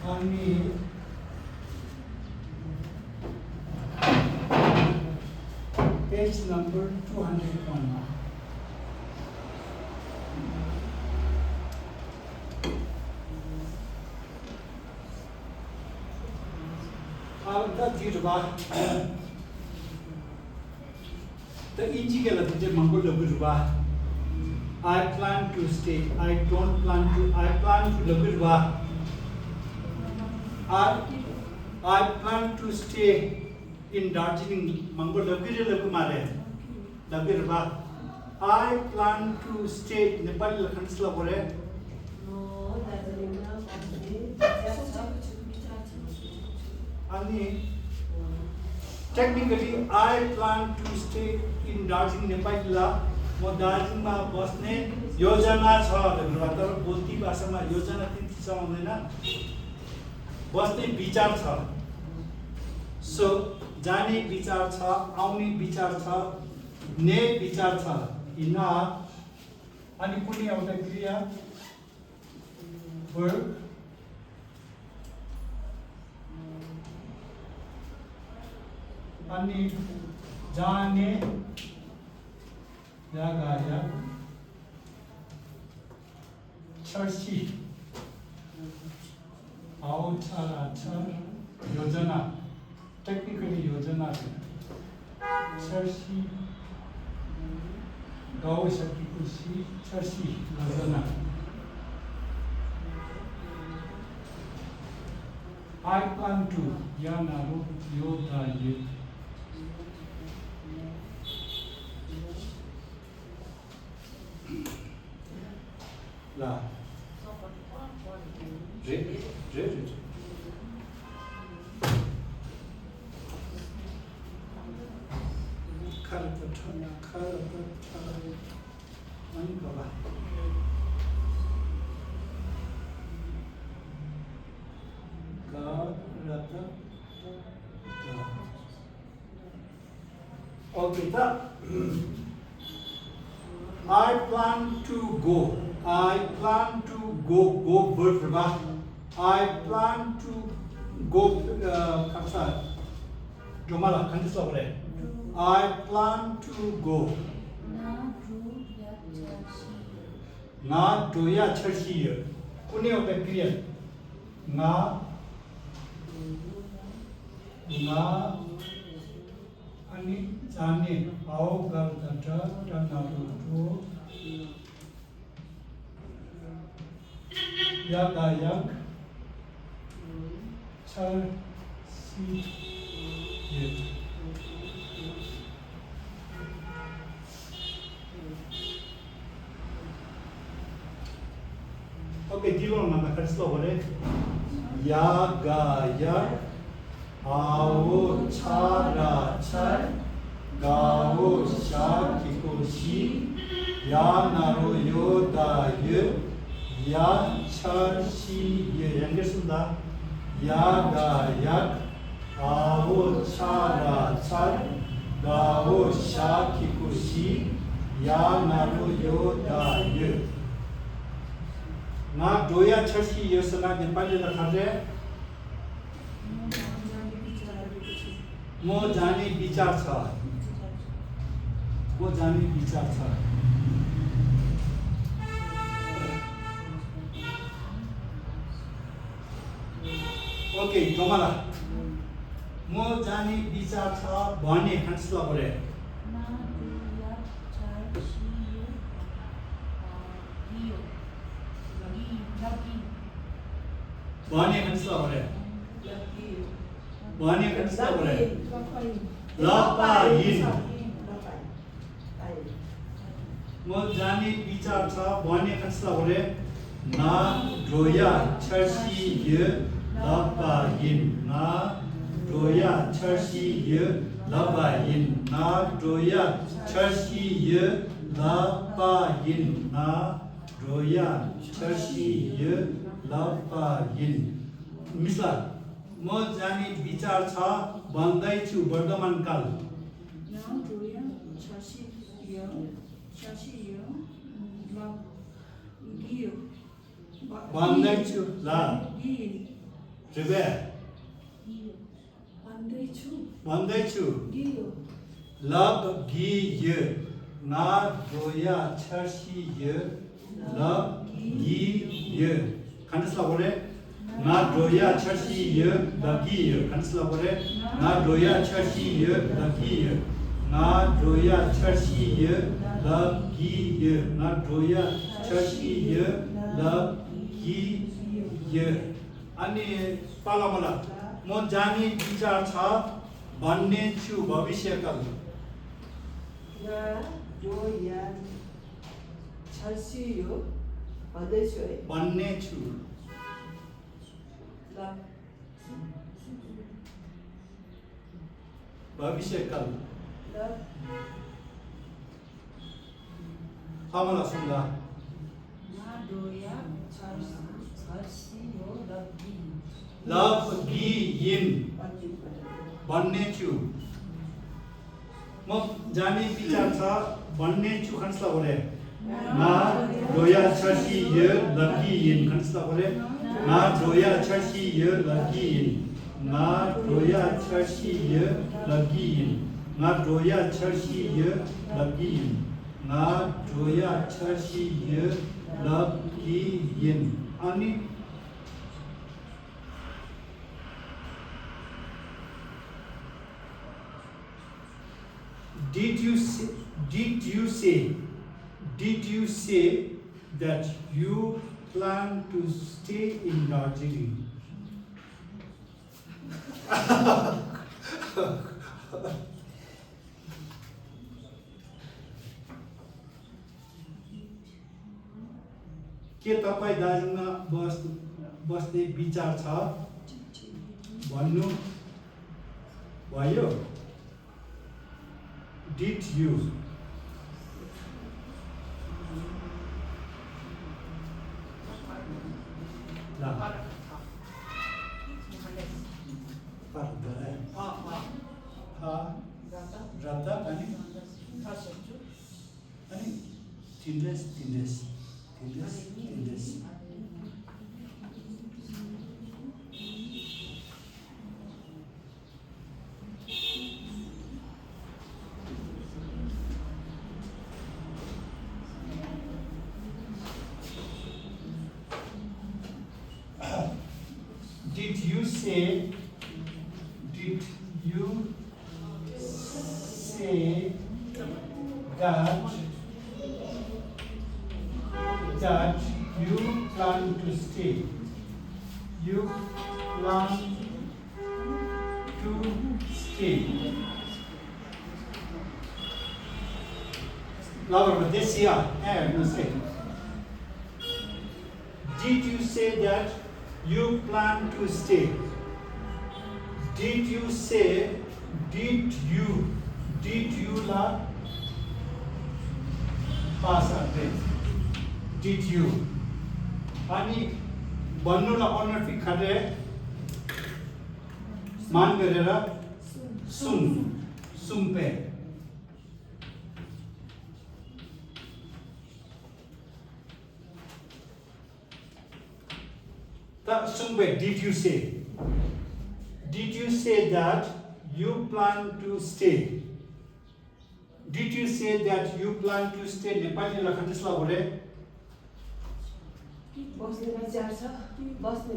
अनि page number 201 the integral of the Mongol Lagurwa. I plan to stay. I don't plan to. I plan to Lagurwa. I plan to stay in Darjeeling. Mongol Lagurwa. Lagurwa. I plan to stay in Nepal. Khansla bore. Technically, I plan to stay in Darjeeling, Nepal. म दार्जिलिङमा बस्ने योजना छ भनेर तर बोल्ती भाषामा योजना त्यति समाउँदैन बस्ने विचार छ सो जाने विचार छ आउने विचार छ ने विचार छ इना अनि कुनै एउटा क्रिया वर्ब अनि जाने यागाया चर्ची आउचाराचर योजना टेक्निकली योजना चर्ची गाउँ सकेपछि चर्ची योजना I plan to यानारो योदा ये ला रे खरपटा अनि बाबा okay I plan to go verb I plan to go kasa jomala khandisla bore I plan to go na doya chharsi kune euta क्रिया na अनि जाने आओ गर्दट टनारुटो यातायात चर्ची ओके दिलो नाम खर्चलो भरे यागायात आओ छारा छर गाओ शाकिकोशी या नारो योदाय या छर्शी ये यंगसुंदा या गायक आओ छारा छर गाओ शाकिकोशी या नारो योदाय ना दोया छर्शी यो सना नेपाली लखाजे म जाने विचार छ ओके जमला म जाने विचार छ भने खान्सला गरे भने खान्सला गरे भने खान्सला गरे लपाइन म जाने विचार छ भने खान्सला गरे ना दोया छर्सी ये लपाइन ना दोया छर्सी ये लपाइन ना दोया छर्सी ये लपाइन ना दोया छर्सी ये लपाइन मिसला म जाने विचार छ भन्दै छु वर्तमान काल भन्दै छु ला ऋवे भन्दैछु लब गी य ना दोया छर्सी य लब गी य खानसला बोले ना दोया छर्सी य लब गी य खानसला बोले ना दोया छर्सी य लब गी य ना दोया छर्सी य लब गी य ना दोया छर्सी य लब गी य अनि पाला मला म जाने विचार छ भन्ने छु भविष्यकाल ना जो या छर्सियो भन्दैछु है भन्ने छु ल भविष्यकाल ल हमला सुन्दा ना जो या छर्सियो लगी लभ गी यिन भन्ने छु म जाने विचार छ भन्ने छु खानसला बोले ना दोया छर्सी य लगी यिन खानसला बोले ना दोया छर्सी य लगी यिन ना दोया छर्सी य लगी यिन ना दोया छर्सी य लगी यिन ना दोया छर्सी य लगी यिन अनि Did you say that you plan to stay in Darjeeling? के तपाईँ दार्जिलिङमा बस्ने विचार छ भन्नु भयो Did you ला रद्द अनि तिनलेस Did you say that you plan to stay? You plan to stay. Lover, this year, no say. Did you say that you plan to stay? Did you say? Did you la pass a Did you? अनि भन्नुलाई अनर्थिक खाले मान गरेर सुम्पे सुम्पे Did you say? Did you say that you plan to stay? Did you say that you plan to stay? Nepali लखनसला बोले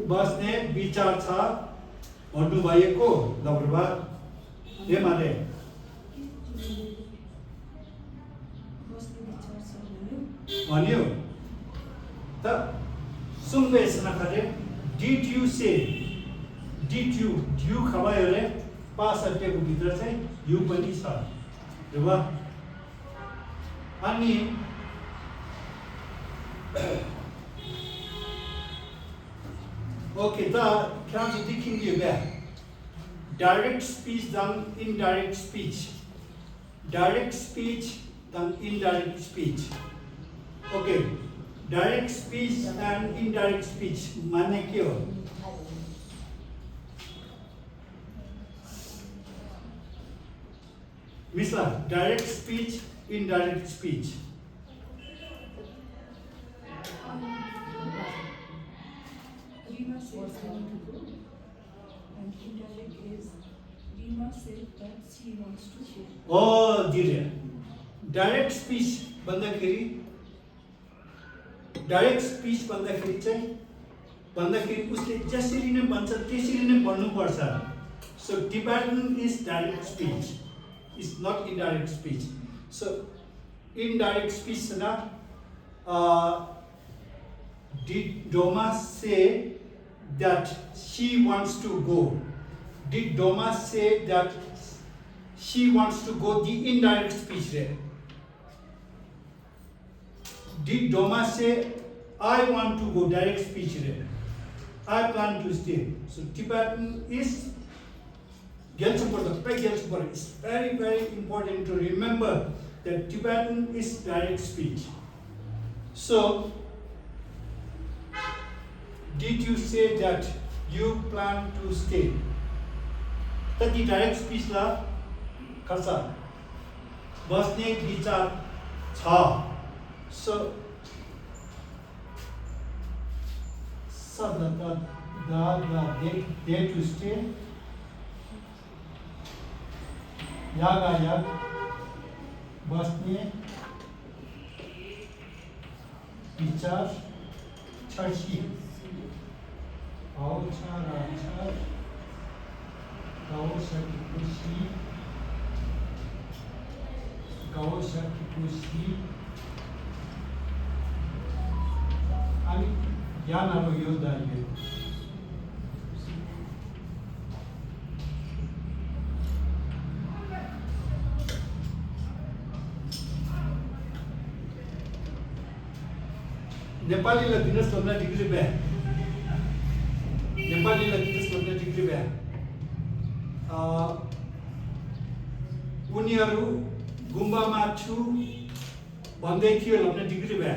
बस्ने विचार छ भन्नु भएको लबरबा ए माले भन्यो त Sumbe सनखले Did you say? Did you खबायो रे पास अटेको भित्र चाहिँ यु पनि छ हेबा अनि Okay, can you thinking you there? Direct speech than indirect speech. Direct speech than indirect speech. Okay, direct speech and indirect speech. माने के हो? मिसला direct speech, indirect speech. And indirect is Rima said that she wants to go. Oh, dear. Direct speech भन्दाखेरि उसले जसरी नै भन्छ त्यसरी नै भन्नुपर्छ. So Tibetan is direct speech. It's not indirect speech. So indirect speech na did Doma say that she wants to go? Did Doma say that she wants to go? The indirect speech there. Did Doma say I want to go? Direct speech there. I plan to stay. So Tibetan is it's very, very important to remember that Tibetan is direct speech. So, did you say that you plan to stay? That the direct speech la kasa basne vichar cha. So, sadata da dare to stay. यागायाग बस्ने विचार छर्सी आउँछ रहन्छ गाउँसकेपछि अनि ज्ञानहरू यो दाइयो. नेपालीलाई दिनुहोस् न डिग्री ब्या. नेपालीलाई दिनुहोस् न डिग्री ब्या. उनीहरू गुम्बामा छु भन्दै थियो भने डिग्री ब्या.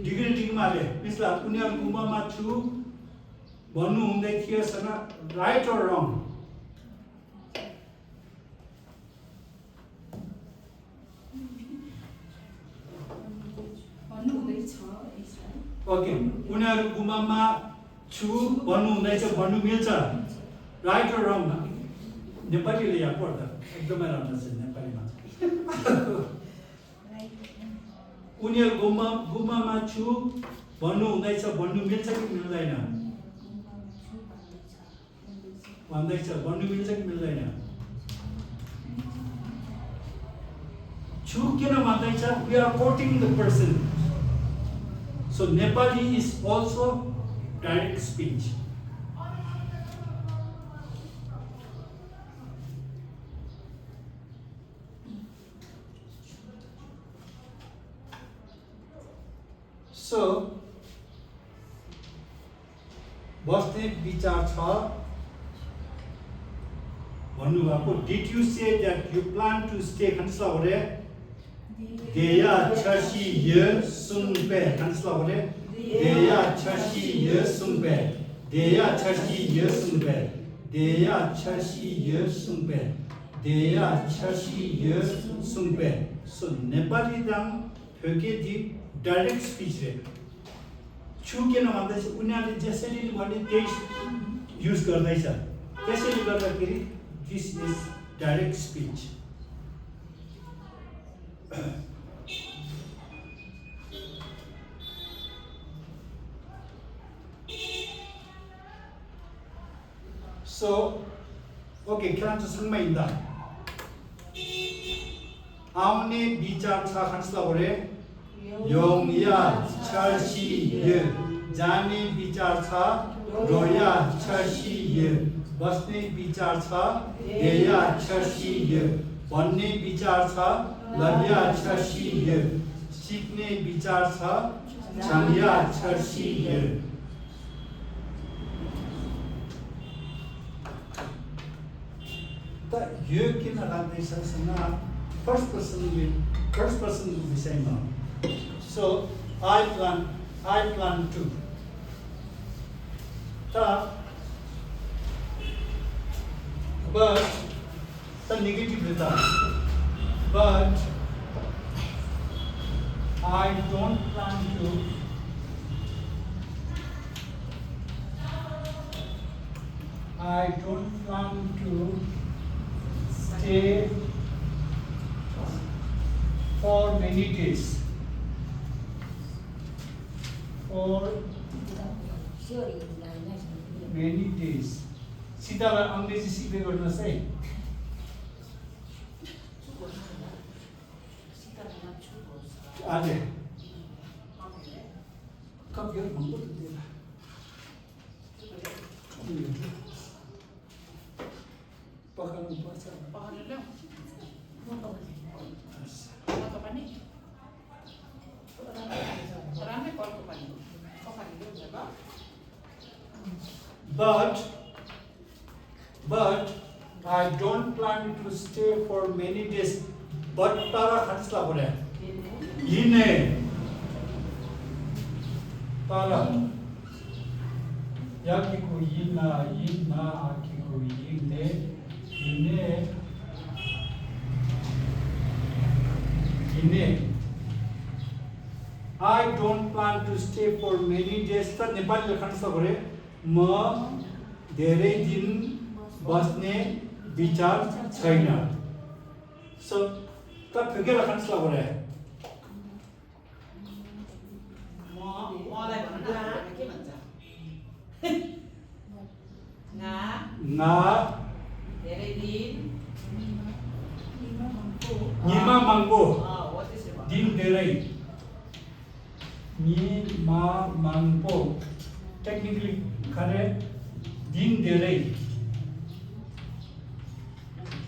डिग्रीमा रे पिछला उनीहरू गुम्बामा छु भन्नु हुँदै थियो सना राइट अर रङ? ओके उनीहरू गुम्बामा छु भन्नु हुँदैछ भन्नु मिल्छ राइट अर रङ? नेपालीले यहाँ पढ्दा एकदमै राम्रो छ नेपालीमा. उनीहरू गुम्बामा छु भन्नु हुँदैछ भन्नु मिल्छ कि मिल्दैन? भन्दैछ भन्नु मिल्छ कि मिल्दैन? छु किन भन्दैछ? We are quoting the person. So Nepali is also direct speech. So बस्ने विचार छ भन्नुभएको. Did you say that you plan to stay? खान्छ भने देया छसी ये सुनपे खान्छ भने देया छसी ये सुनपे. देया छसी ये सुनपे. देया छसी ये सुनपे. देया छसी ये सुनपे. So नेपाली दाङ थोके दि डाइरेक्ट स्पीच रे. छु किन भन्दैछ? उनीहरूले जसरी भने त्यही युज गर्दैछ. त्यसैले गर्दाखेरि this is direct speech. So, okay, kailangan सँगमै हिँड्दा आउने विचार छ खान्छ भने योङया छसी ये. जाने विचार छ रोया छसी ये. बस्ने विचार छ देया छसी ये. भन्ने विचार छ लब्या छसी ये. सिक्ने विचार छ छङ्या छसी ये. त यो किन लाग्दैछ सँग फर्स्ट पर्सन विषयमा. So I plan to. But the negative rita. But I don't plan to. I don't plan to stay for many days. For many days. सीतालाई अंग्रेजी सिक्दै गर्नुहोस् है. आजे कब यो मंगो तो देला पकाउनु पर्छ. But I don't plan to stay for many days. But तारा खर्चला पड़े. इने तारा याकी को इना आकी को इने I don't plan to stay for many days. त नेपाली लेखन स गरे म धेरै दिन बस्ने विचार छैन. So त फेरि लेखन स गरे ना निमा मांगो दिन धेरै निमा मांगो टेक्निकली खरे दिन धेरै.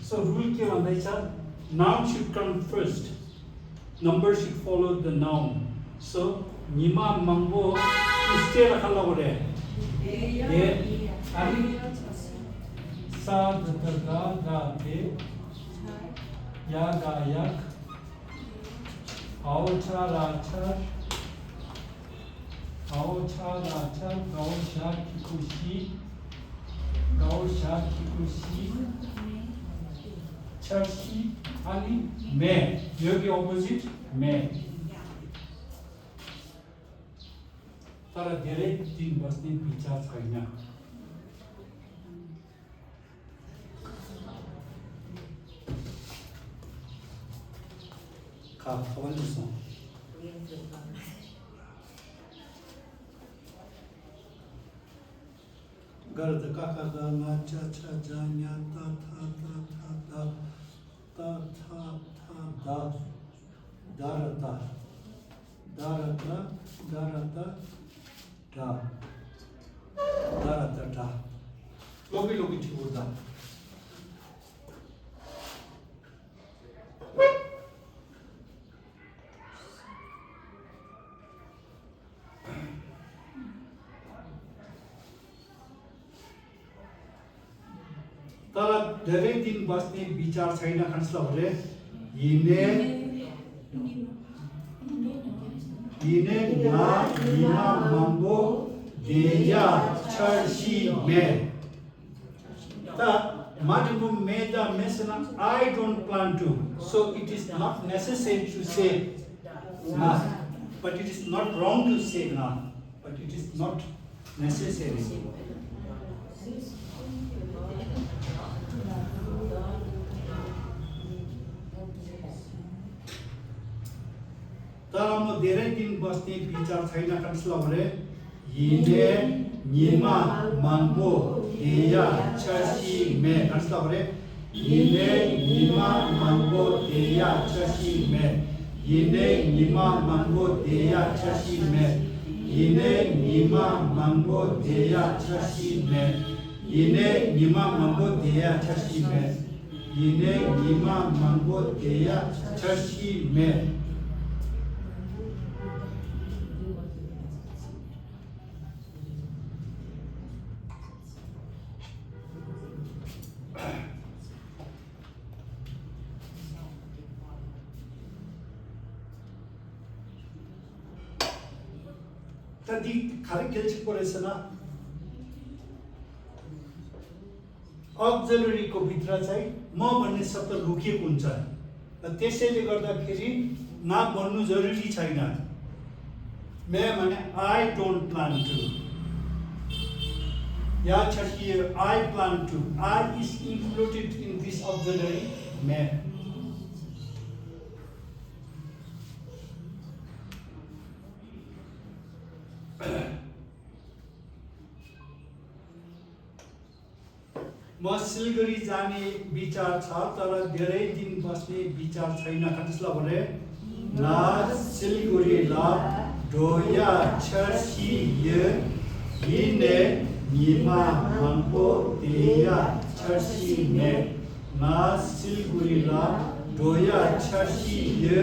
So rule के भन्दैछ noun should come first, number should follow the noun. So Nima मांगो स्टे राखला गरे ये अनि सा गा दे या गायक आओ छा राछा गाओ शा की खुशी छर्सी अनि मे यो के अपोजिट मे. तर धेरै दिन बस्ने विचार छैन. खबरसो गर्द काका गा मा चा छा जा nya ta tha da darata da लोगी ठीक होता. तर धेरै दिन बस्ने विचार छैन खन्सला भरे इने ना निमा मांगो देया छर्सी मे. Madam made the mention I don't plan to, so it is not necessary to say na, but it is not wrong to say na, but it is not necessary. तर म धेरै दिन बस्ने विचार छैन खन्सला भरे इने निमा मांगो देया छर्सी मे. खन्सला भरे इने निमा मांगो देया छर्सी मे. इने निमा मांगो देया छर्सी मे. इने निमा मांगो देया छर्सी मे. इने निमा मांगो देया छर्सी मे. इने निमा मांगो देया छर्सी मे. ती खाली केल्छ परेछन अक्सिलरी को भित्र चाहिँ म भन्ने शब्द लुकिएको हुन्छ र त्यसैले गर्दाखेरि ना भन्नु जरुरी छैन. मे भने I don't plan to. Yeah Chhathi I plan to. I is included in this auxiliary may. म सिलगढी जाने विचार छ तर धेरै दिन बस्ने विचार छैन कसलाई भने ना सिलगढी ला डोया छर्सी य हिने निमा मनपो तेया छर्सी ने ना सिलगढी ला डोया छर्सी य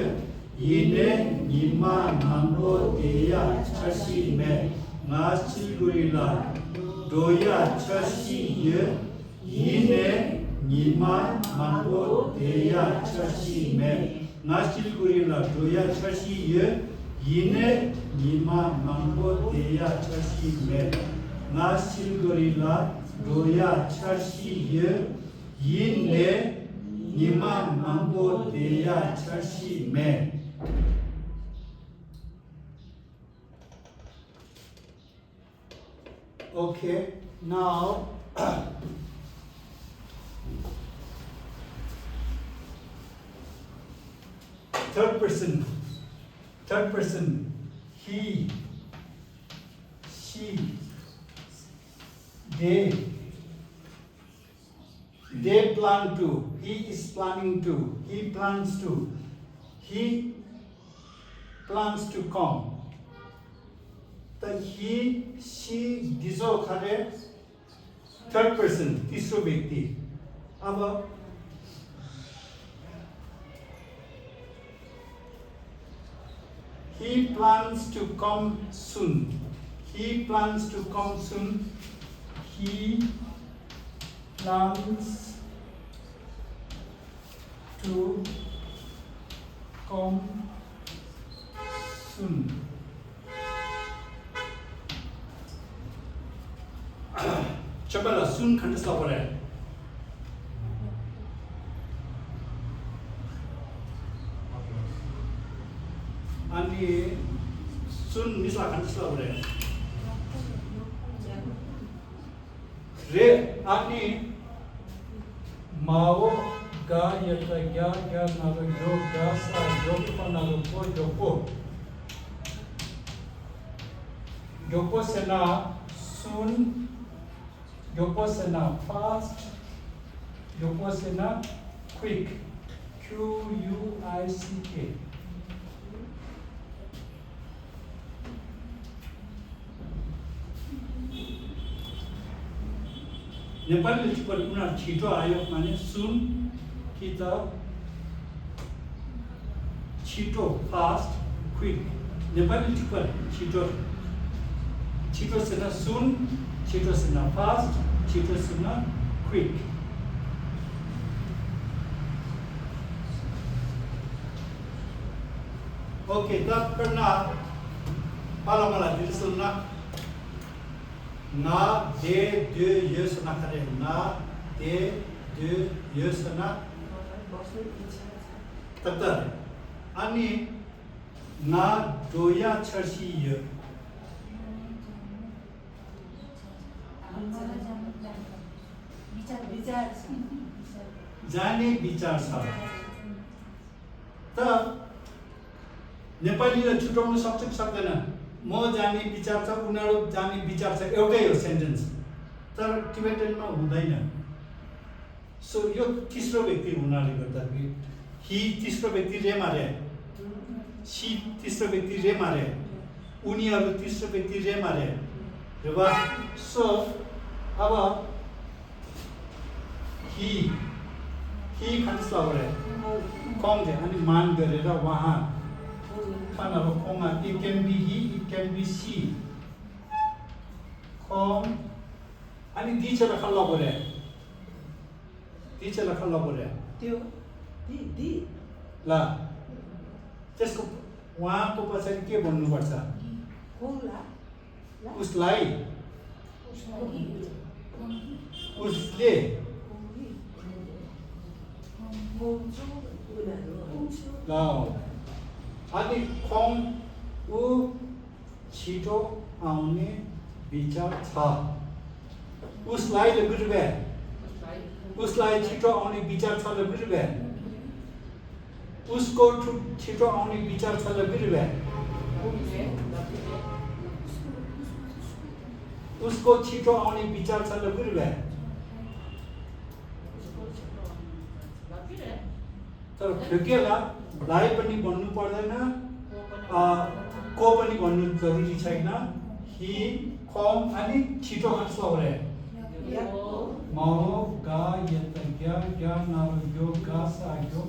हिने निमा मनपो तेया छर्सी ने ना सिलगढी ला डोया छर्सी य हिने निमा मनपो तेया छर्सी में नासिलगुडी ला डोया छर्सी य हिने निमा मनपो तेया छर्सी में नासिलगुडी ला डोया छर्सी य हिने निमा मनपो तेया छर्सी में Okay, now third person, he, she, they plan to, he is planning to, he plans to come. The he, she, दिसो Khare third person, तीसरो व्यक्ति. अब he plans to come soon. He plans to come soon. He plans to come soon. चपला सुन खंडस्ला पड़े अनि सुन मिसला खंडस्ला पड़े रे अनि माओ गा यता ग्या ग्या नालो यो गा सा यो को नालो को योको सेना सुन योपोसेना fast, योपोसेना quick, Q-U-I-C-K. नेपाली लिपि उनीहरू छिटो आयो माने सुन कि त छिटो फास्ट क्विक नेपाली लिपि छिटो सेना सुन छिटो सेना फास्ट छिटो सेना क्विक ओके तब करना पाला मला दिल सुनना ना दे दे ये सुना करे ना दे दे ये सुना तब अनि ना दोया छर्सी ये जाने विचार छ त नेपालीले छुटाउन सक्छ कि सक्दैन म जाने विचार छ उनीहरू जाने विचार छ एउटै हो सेन्टेन्स तर टिबेटनमा हुँदैन सो यो तीसरो व्यक्ति हुनाले गर्दा ही तीसरो व्यक्ति रे मारे सी तीसरो व्यक्ति रे मारे उनीहरू तीसरो व्यक्ति रे मारे र सो अब ही खन्सला गरे कम दे अनि मान गरेर वहाँ खानाको कोमा it can be he it can be she कम अनि दिचेर खल्ला गरे त्यो दी ल त्यसको वहाँको पछाडि के भन्नु पर्छ उसलाई उसले ल अनि खम ऊ छिटो आउने विचार छ उसलाई ले बुझबे उसलाई छिटो आउने विचार छ ले बुझबे उसको छिटो आउने विचार छ ले बुझबे उसको छिटो आउने विचार छ ले बुझबे तर फेकेला लाई पनि भन्नु पर्दैन को पनि भन्नु जरुरी छैन हि कम अनि छिटो खान्छ रे माओ गा यत ग्या ग्या नारो यो गा सा यो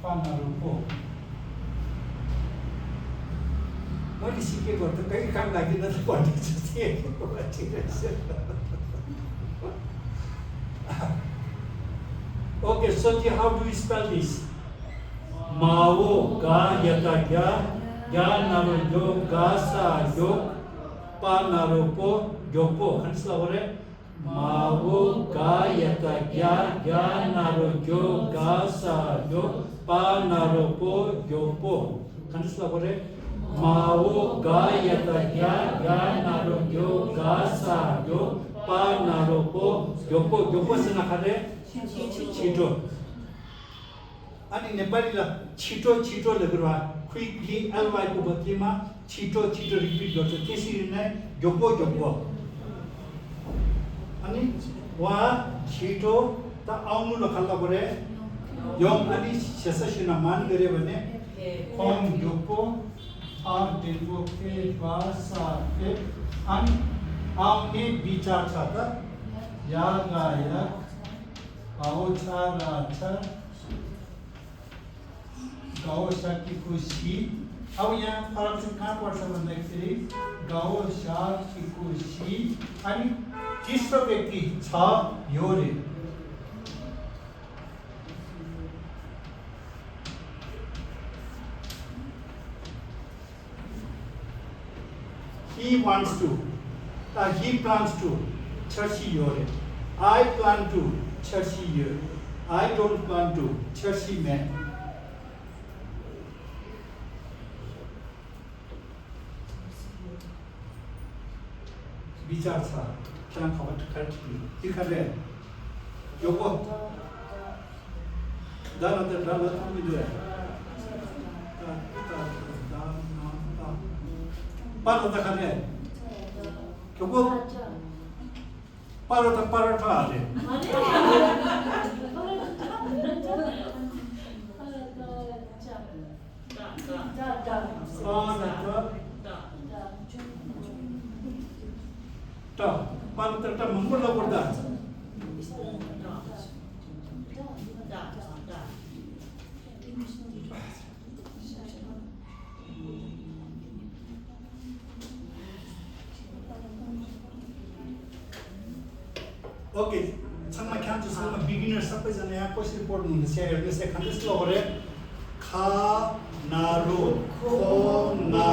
पा नारो को मैले सिकेको त कहीँ काम लाग्दैन त पढ्नु चाहिँ Okay, so how do we spell this? Mao ga yata gya gya naro yo ga sa yo pa naro po yo po. Hansla ore Mao ga yata gya gya naro yo ga sa yo pa naro po yo po. Hansla ore Mao ga yata gya gya naro yo ga sa yo pa naro po yo po. Yo po se nakare छिटो अनि नेपालीलाई छिटो छिटो लेखुवा quickly एलवाई को बदलीमा छिटो छिटो repeat गर्छ त्यसरी नै जोपो जोपो अनि वा छिटो त आउनु लखल्ला गरे यम अनि सेससिना मान गरे भने कम जोपो आ देबो के भाषा के अनि आउने विचार छ त या गाया गाओ छारा छ गाओ शक्ति खुशी अब यहाँ फरक चाहिँ कहाँ पर्छ भन्दाखेरि गाओ शक्ति खुशी अनि तेस्रो व्यक्ति छ यो रे he wants to he plans to छर्सी यो रे I plan to छर्सी यो I don't plan to छर्सी मैं विचार छ क्या खबर खर्ची दिखाले योको दाना तो दाना तो भी जो है पारो तो खाने योको पारो तो आले पालो मंगल पड़ता ओके छन्मा ख्याम छन्मा बिगिनर सबैजना यहाँ कसरी पढ्नुहुन्छ हेर्नुहोस् यहाँ त्यस्तो गरे खा नारो खो ना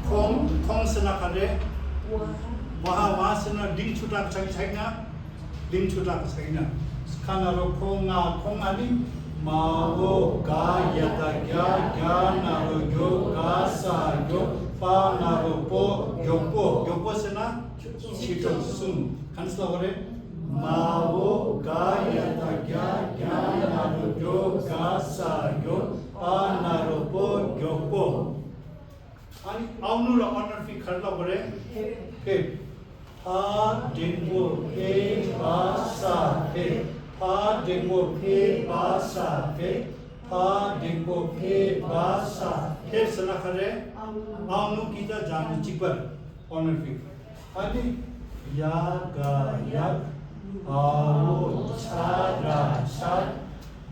खोङ खोङसँग खाले वहाँसँग डिङ छुटाएको छ कि छैन डिङ छुटाएको छैन खानारो खोङा खोङ अनि माओ गा यता ग्या ग्या नारो यो गा सा यो पा नारो पो योपोसँग छिटो सुन खान्छ गरे माओ गा यता ग्या ग्या नारो यो गा सा यो पा नारो पो योपो अनि आउनु र अनर्फी खर्ला गरे के फा डेंगो पे बासा पे फा डेंगो पे बासा पे फा डेंगो पे बासा के सना करे आउनु कि त जानु चिपर अनर्फी अनि या गा या आओ छारा छार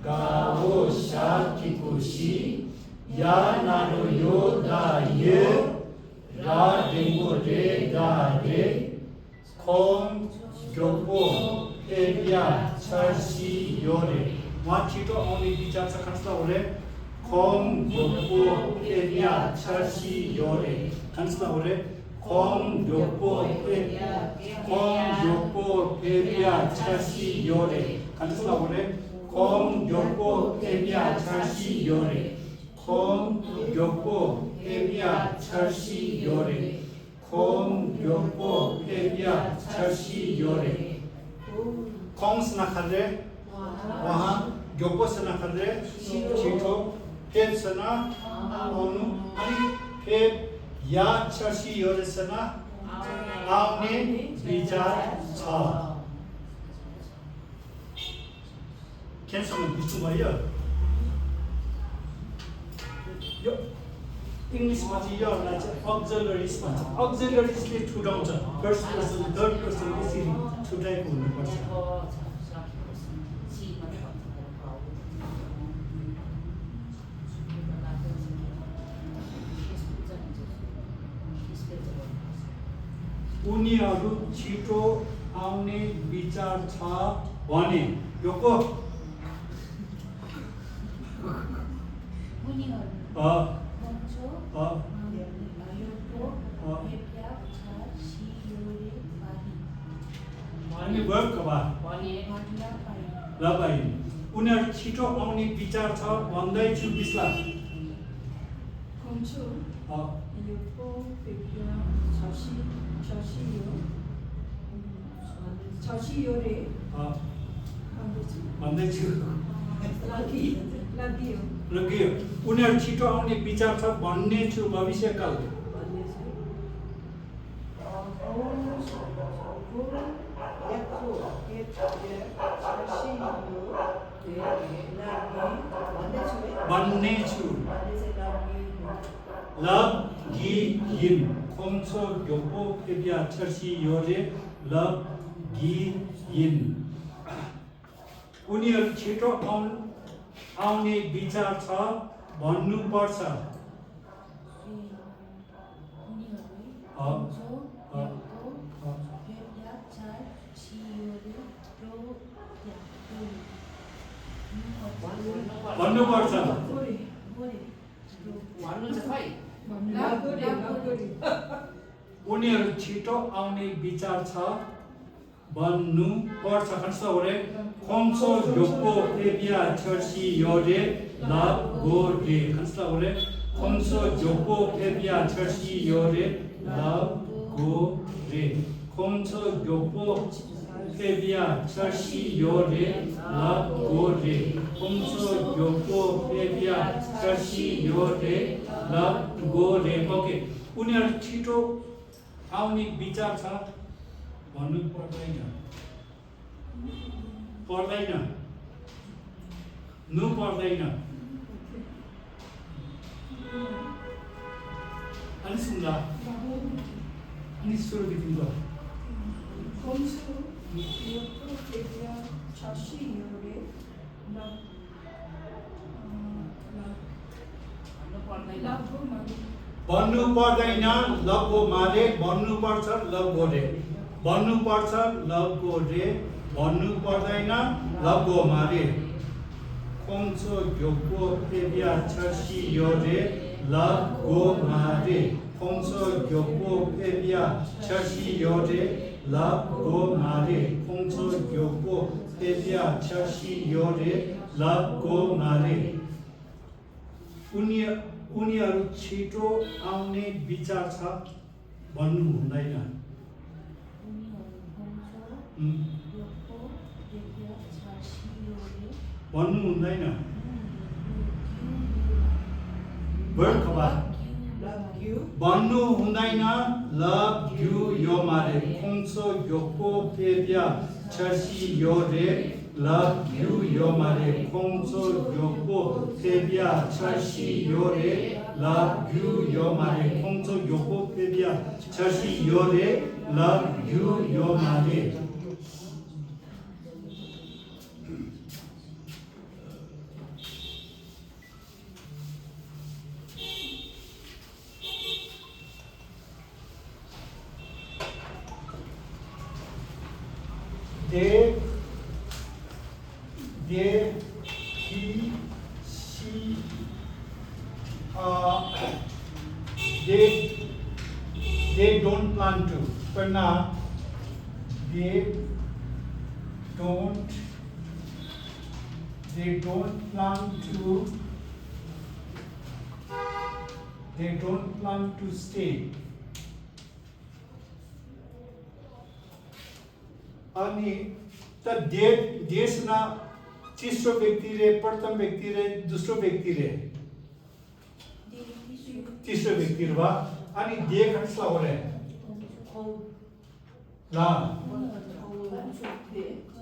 गाओ शाकी खुशी या नारो यो दा ये रा डेंगो रे दा रे खोम जोपो एरिया छर्सी योरे वहाँ छिटो आउने विचार छ खस्ता होले खोम जोपो एरिया छर्सी योरे खस्ता होले खोम जोपो एरिया छर्सी योरे खस्ता होले खोम जोपो एरिया छर्सी योरे खोम जोपो एरिया छर्सी योरे 콩 요포 페비아 철시 요레 콩 스나카데 와한 요포 스나카데 치토 페 스나 오누 아니 페 야 철시 요레 스나 아우네 비자 차 캔서는 무슨 말이야? English માંથી યો ના છે auxiliaries માં છે auxiliaries ले छुटाउँछ first person third person यसरी छुटाएको हुनुपर्छ उनीहरू छिटो आउने विचार छ भने यो को अनि वर्क कबा लबाई उनीहरू छिटो आउने विचार छ भन्दै छु बिस्ला 콩초 요포 페피아 저시요레 भन्दै छु 라디오 लगियो उनीहरू छिटो आउने विचार छ भन्ने छु भविष्यकाल भन्ने छु लभ गी हिम 콩초 요포 페비아 철시 요레 लभ गी हिम उनीहरू छिटो आउने विचार छ भन्नुपर्छ भन्नुपर्छ उनीहरू छिटो आउने विचार छ भन्नुपर्छ कस्तो हो रे 콩초 요포 페비아 철시 요레 लभ गोरे कस्तो हो रे 콩초 요포 페비아 철시 요레 लभ गोरे 콩초 요포 페비아 철시 요레 लभ गोरे 콩초 요포 페비아 철시 요레 लभ गोरे ओके उनीहरू छिटो आउने विचार छ भन्नु पर्दैन नु पर्दैन अनि सुन्दा अनि सुरुदेखि ल 콩초 요포 페피아 저시요레 भन्नु पर्दैन लभको मारे भन्नुपर्छ लभको रे भन्नुपर्छ लभको रे भन्नु पर्दैन लभको मारे 콩초 요포 페비아 철시 요레 लभको मारे 콩초 요포 페비아 철시 요레 लभको मारे 콩초 요포 페비아 철시 요레 लभको मारे उनीहरू छिटो आउने विचार छ भन्नु हुँदैन भन्नु हुँदैन भन्नु हुँदैन लभ यु यो मारे 콩초 요포 페비아 철시 요레 लभ यु यो मारे 콩초 요포 페비아 철시 요레 लभ यु यो मारे 콩초 요포 페비아 철시 요레 लभ यु यो मारे they, he, she, they don't plan to. But now, they don't plan to stay. अनि त देशना तेस्रो व्यक्ति रे प्रथम व्यक्ति रे दोस्रो व्यक्ति रे तेस्रो व्यक्ति रे बा अनि दे कसला हो रे ला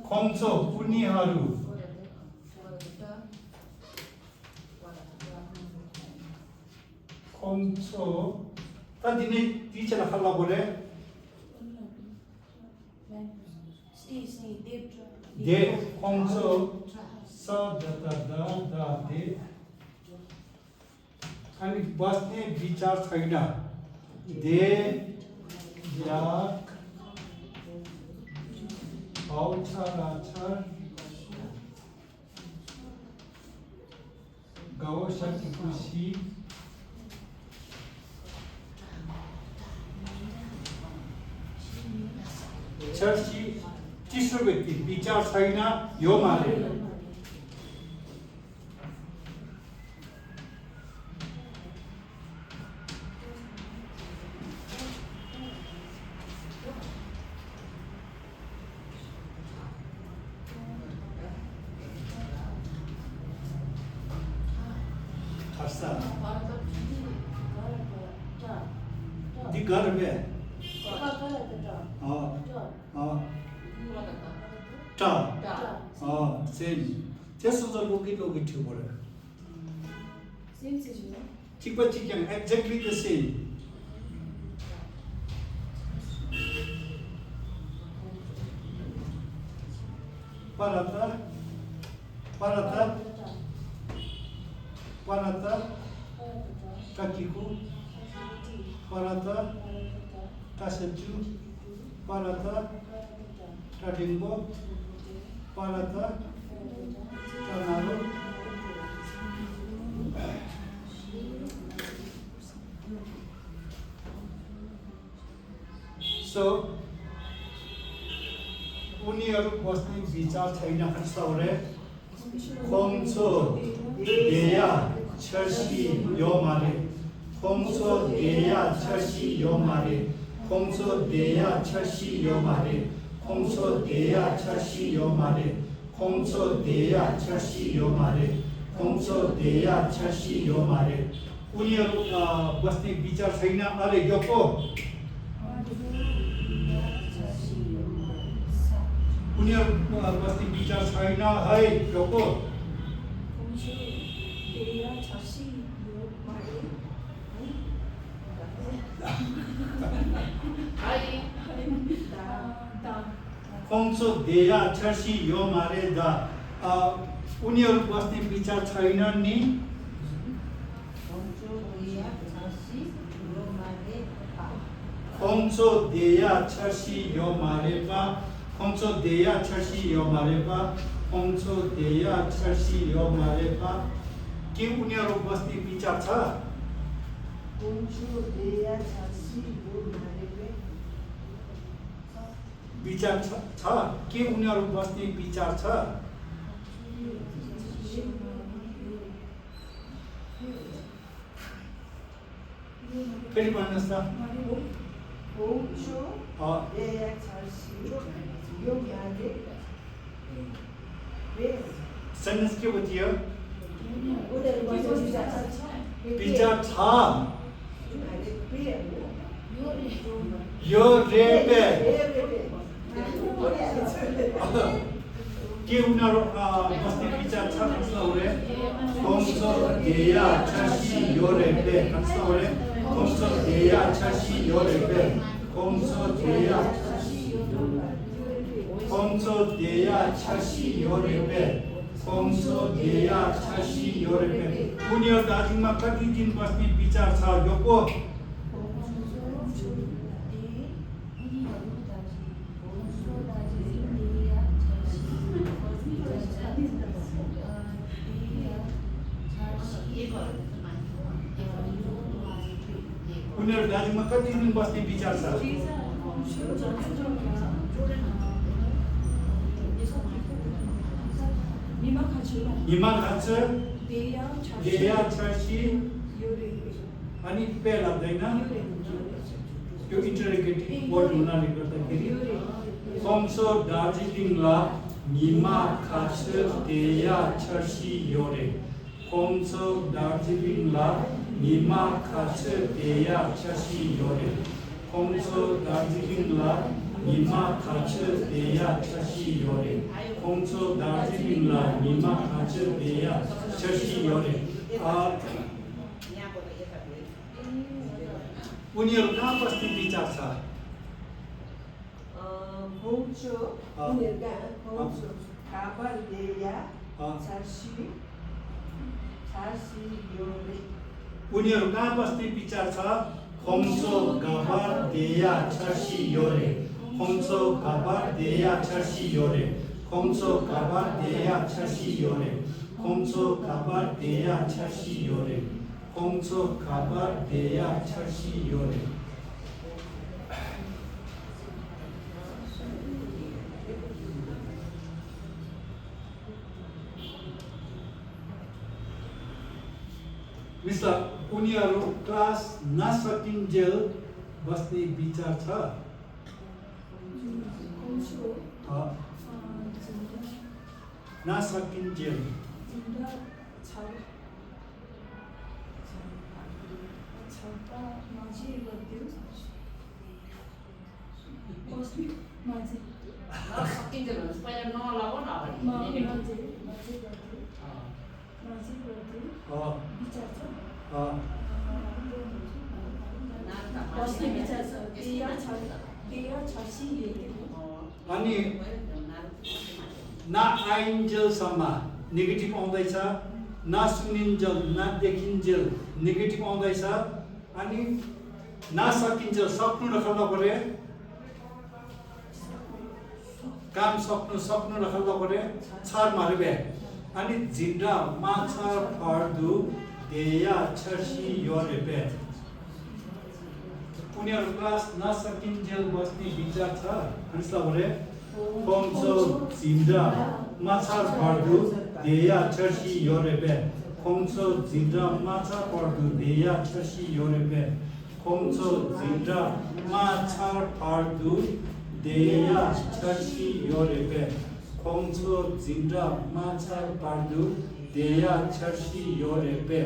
खोमसो उनीहरु खोमसो त दिने टीचर खला बोले दे खोमसो स द दे अनि बस्ने विचार छैन दे या अक्षर गाउँ सकिपछि चर्ची तेस्रो व्यक्ति विचार छैन यो मारे दी घर में सेम त्यसो त लोगी थियो बोले Same situation. Chicken exactly the same parata kakiku parata taseju parata tadimbo parata tanaro so उनीहरु बस्ने विचार छैन कस्तो हो रे खोमसो देया छर्सी यो मारे खोमसो देया छर्सी यो मारे खोमसो देया छर्सी यो मारे खोमसो देया छर्सी यो मारे खोमसो देया छर्सी यो मारे खोमसो देया छर्सी यो मारे उनीहरु बस्ने विचार छैन अरे यो को उनीहरु बस्ने विचार छैन है यो को खोमसो देया छर्सी यो मारे दा उनीहरु बस्ने विचार छैन नि खोमसो देया छर्सी यो मारे बा खोमसो देया छर्सी यो मारे बा खोमसो देया छर्सी यो मारे बा के उनीहरु बस्ने विचार छ खोमसो देया छर्सी यो मारे विचार छ के उनीहरु बस्ने विचार छ फेरि भन्नुस् त खोमसो देया छर्सी यो मारे सेन्टेन्स के बुझियो विचार छ यो रेपे के उनीहरु बस्ने विचार छ कस्तो हो रे खोमसो देया छर्सी यो रेपे कस्तो हो रे खोमसो देया छर्सी यो रेपे खोमसो देया छर्सी यो रेपे खोमसो देया छर्सी यो रेपे उनीहरु दार्जिलिङमा कति दिन बस्ने विचार छ यो को उनीहरु दार्जिलिङमा कति दिन बस्ने विचार छ हिमा खान्छ देया छर्सी अनि पे लाग्दैन यो इन्टररोगेटिभ वर्ड हुनाले गर्दाखेरि खोम्सो दार्जिलिङला निमा खास देया छर्सी योरे खोम्सो दार्जिलिङला निमा खास देया छर्सी योरे खोम्सो दार्जिलिङला निमा खास देया छर्सी योरे खोम्सो दार्जिलिङला निमा खास देया छर्सी योरे उनीहरू कहाँ बस्ने विचार छ खोम्सो उनीहरूका खोम्सो काबर देया छर्सी योरे उनीहरू कहाँ बस्ने विचार छ खोम्सो गाबार देया छर्सी योरे खोम्सो गाबार देया छर्सी योरे खोम्सो गाबार देया छर्सी योरे खोम्सो गाबार देया छर्सी योरे खोम्सो गाबार देया छर्सी योरे मिस्टर उनीहरू क्लास नसकिन्जेल बस्ने विचार छ नसकिन्जेल अनि नआइन्जेलसम्म नेगेटिभ आउँदैछ नसुनिन्जेल नदेखिन्जेल नेगेटिभ आउँदैछ अनि नसकिन्जेल सक्नु नखल्दा परे काम सक्नु नखल्दा परे छर मारबे अनि जिन्डा माछर फर्दु देया छर्सी योरेबे उनीहरू क्लास नसकिन्जेल बस्ने विचार छ भन्नुस् परे खोम्सो जिन्डा माछर फर्दु देया छर्सी योरेबे खोम्सो जिन्डा माछर फर्दु देया छर्सी योरेबे खोम्सो जिन्डा माछर फर्दु देया छर्सी योरेबे खोम्सो जिन्डा माछर फर्दु देया छर्सी योरेबे